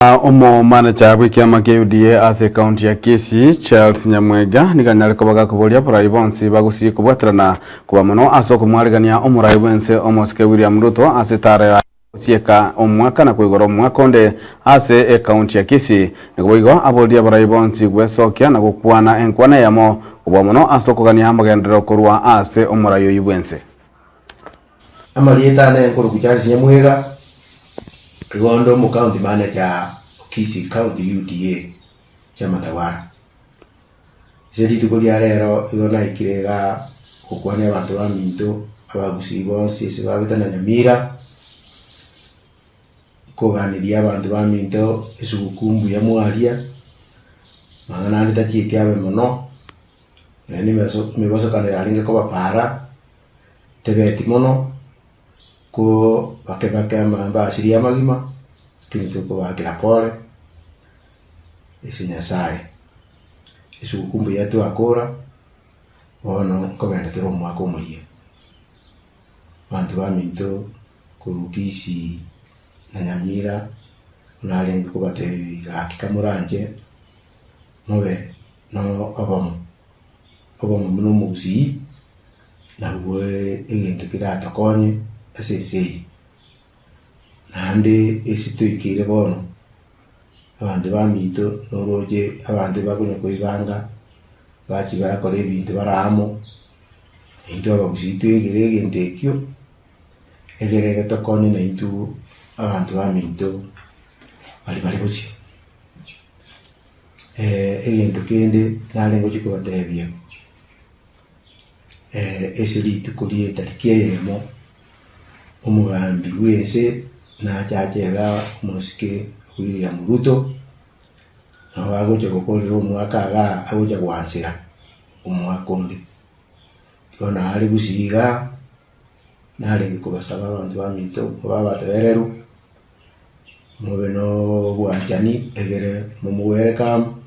Omomanecha bw'ekiama kia UDA ase ekaunti ya Kisii, Charles Nyamwega, nigo anyare koba gakoboria abarai bonsi ba Gusii kobwaterana koba mono ase okomwaregania omorai bw'ense omosike William Ruto ase etara yaye gosieka omwaka na koigora omwaka onde ase ekaunti ya Kisii. Nigo boigo aboririe abarai bonsi gwesokia na gokwana enkwana eyemo kobua mono ase okogania amagenderero korwa ase omorai oyio bw'ense. Amarieta ane nkorokwa Charles Nyamwega, igo onde omo county manager o Kisii county UDA chama tawala. Ase rituko ria rero igo naikire igaa gokwania abanto baminto, abagusii bonsi ase babete na Nyamira, nkoganeria abanto baminto esugukuu mbuya mwaria, mang'ana ande tachieti abe mono, naende emeso emebosokano yarenge koba paara. Tebeti mono, ko bake bake amaemba asirie amagima, lakini tokobakera pole ase Nyasaye. Esuguku mbuya twakora, bono nkogenda tore omwaka omoyia. Abanto baminto korwa Kisii na Nyamira narenge kobatebia gaki kamoranche mobe no obomo. Obomo buna omogusii nabwo egento keratokonye ase ense eye. Naende ase toikeire bono, abanto baminto noroche abanto bakonya koibanga, bachia bakora ebinto bare amo, intwe abagusii twegere egento ekio, egere getokonye naintwe abanto baminto baria bare bosio. Egento kende nare ngochia kobatebia, ase rituko ria etariki eyemo, omogambi bwense nachache igaa omosike William Ruto, nabo agocha gokorera omwaka igaa agocha goansera omwaka onde. Igo nare gusii igaa, narenge kobasaba abanto baminto babe abatoereru. Mobe nobwanchani egere momogwere amo,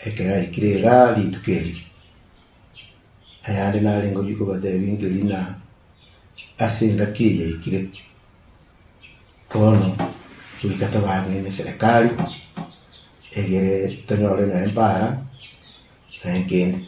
ekero aikire igaa rituko eri. Ayande narenge oyio kobatebia nkeri ng'a ase engaki eye yaikire, bono goika tobaang'e na eserekari, egere tonyore nonya mpara, nonya kende.